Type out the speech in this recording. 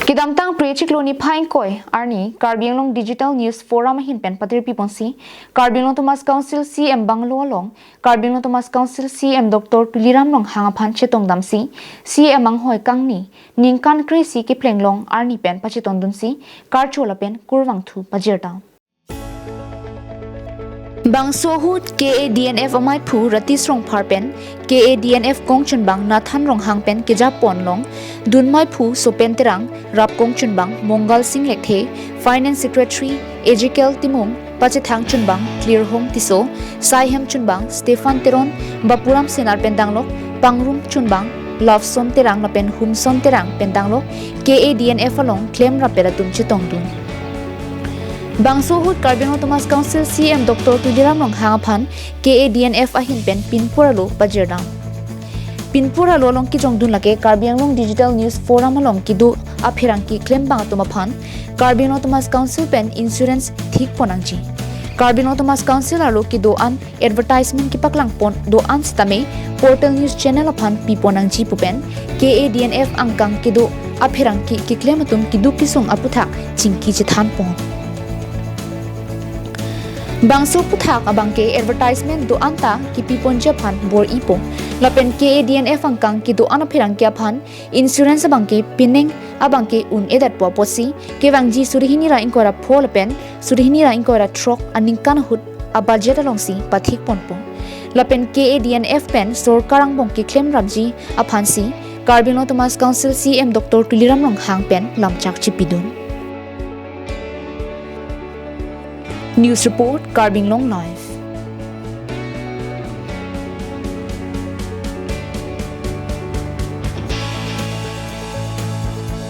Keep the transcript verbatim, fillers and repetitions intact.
Kedamtang Phre chiklo niphai ingkoi arni Karbi Anglong Digital News Forum ahin pen patirpi ponsi Karbi Anglong Autonomous Council C M Bungalow along Karbi Anglong Autonomous Council C M Doctor Tuliram Ronghang aphan chetongdamsi C M anghoi kangni ningkan kre-isi keplenglong arni pen pachetongdunsi karcho lapen kurvangthu pajirdam. Bangso ahut K A D N F amaiphu Ratis Rongphar pen K A D N F kongchunbang Nathan Ronghang pen kejapon longdun maiphu Sopen Terang, rap kongchunbang Mongal Sing Lekthe, Finance Secretary Ezekiel Timung, pachethang chunbang Klirhong Tisso, saihem chunbang Stephen Teron, Bapuram Senar pen danglok, pangrum chunbang Loveson Terang lapen Humson Terang pen danglok K A D N F along klemrap pen atum chetongdun. Bangso ahut Karbi Anglong Autonomous Council C M Doctor Tuliram Ronghang aphan K A D N F ahin pen pinpur alo pajirdam. Pinpur alo along kejongdun lake Karbi Anglong Digital News Forum along kedo apherangke klembang atum aphan Karbi Anglong Autonomous Council pen insurance thikpon nangji. Karbi Anglong Autonomous Council arlo kedo-an advertisement kepaklangpon do-an sitame portal news channel aphan pipon nangji pu pen K A D N F angkang kedo apherangke keklem atum keduk kesung aputhak chingki chethanpon. Bangso aputhak abangke advertisement do-an ta kepiponji aphan bor-ipo. Lapen K A D N F angkang kedo-an apherangke aphan insurance abangke pining abangke un-edetpo apotsi kevangji suri hini ra ingkoi ra pho lapen suri hini ra ingkoi ra throk aningkan ahut abudget alongsi pathikponpo. Lapen K A D N F pen sorkar angbong keklemrapji aphansi Karbi Anglong Autonomous Council C M Doctor Tuliram Ronghang pen lamchak chepidun. News report, Karbi Anglong Live.